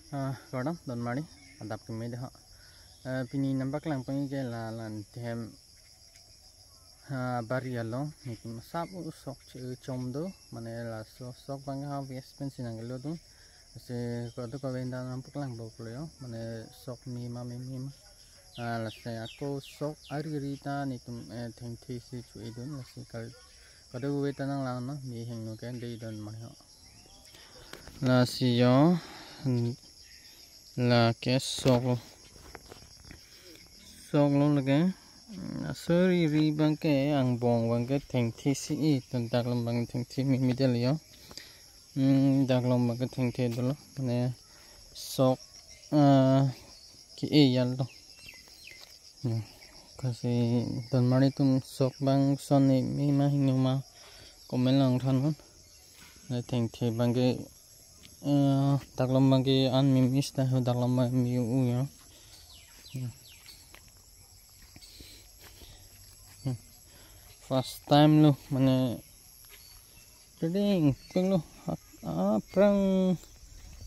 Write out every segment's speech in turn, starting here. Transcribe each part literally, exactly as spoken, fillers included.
Ah, kardom, don mari, adap keme dei ho. Eh, pini nangpaklang ponji ke la, la-an hem, ah, bari along, netum asap u sok che-, chom do, mane laso sok abang ha waste pen si nanglodun. Lasi kadokave ta nangpaklang bok lo jo, mane sok mema meme ma. Ah, lasi ako sok ari ari ta netum, eh, thengthe si cho-edun, lasi kal-, kadokave ta nanglang non, ne hingno ke dei don mari ho. Lasi jo, hmm, lake sok lo. Sok lo lake. Hmm, asori ri abang ke, angbong abang ke thengthe si-e, to dak along abang thengthe meme dei lo jo. Hmm, dak along abang ke thengthe dolo. Mane sok, ah, ke-e jal do. Hmm. Lasi don mari atum sok abang koson ne mema hingno ma comment along than non. Ne thengthe abang ke, eh, dak along abang ke an meme sita ho, dak along abang me u jo. Hmm. Hmm. First time lo, mane Reading peng lo, ap-, aphrang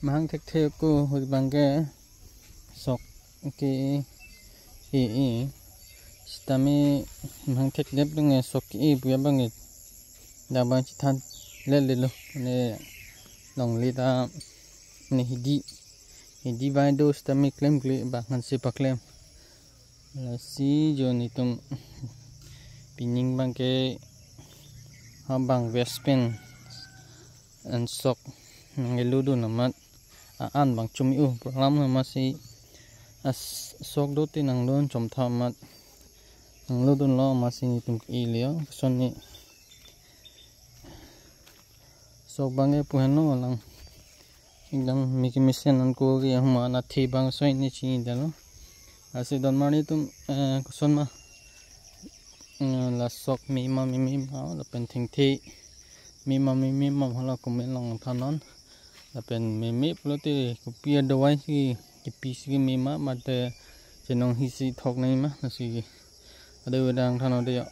mahang thekthe ako huri abang ke sok ke-e, e, e. Sitame mahang thekdep dong e sok ke-e pu abang ke. Dak abang chethan le le lo, ne longle ta ne hidi. Hidi abang do sitame klemkle abang hanse paklem. Lasi jo netum pining abang ke ha abang waste pen an sok nanglodun amat a-an abang chom-e u problem amatsi as-, sok do te nanglodun chomtha amat nanglodunlo amatsi netum ke-e le jo koson ne sok abang ke pu henlo lang. Ekdam miki mesen an ko ke ahuma na the abang soi ne chini dalo. Lasi don mari atum, eh, koson ma, eh, la sok mema meme ma, lapen thengthe mema meme ma hala comment along than non. Lapen meme pulote kopi adawai si, kipi si mema mate chenong hi si thok nangji ma, lasi ada wedang than non dei jo.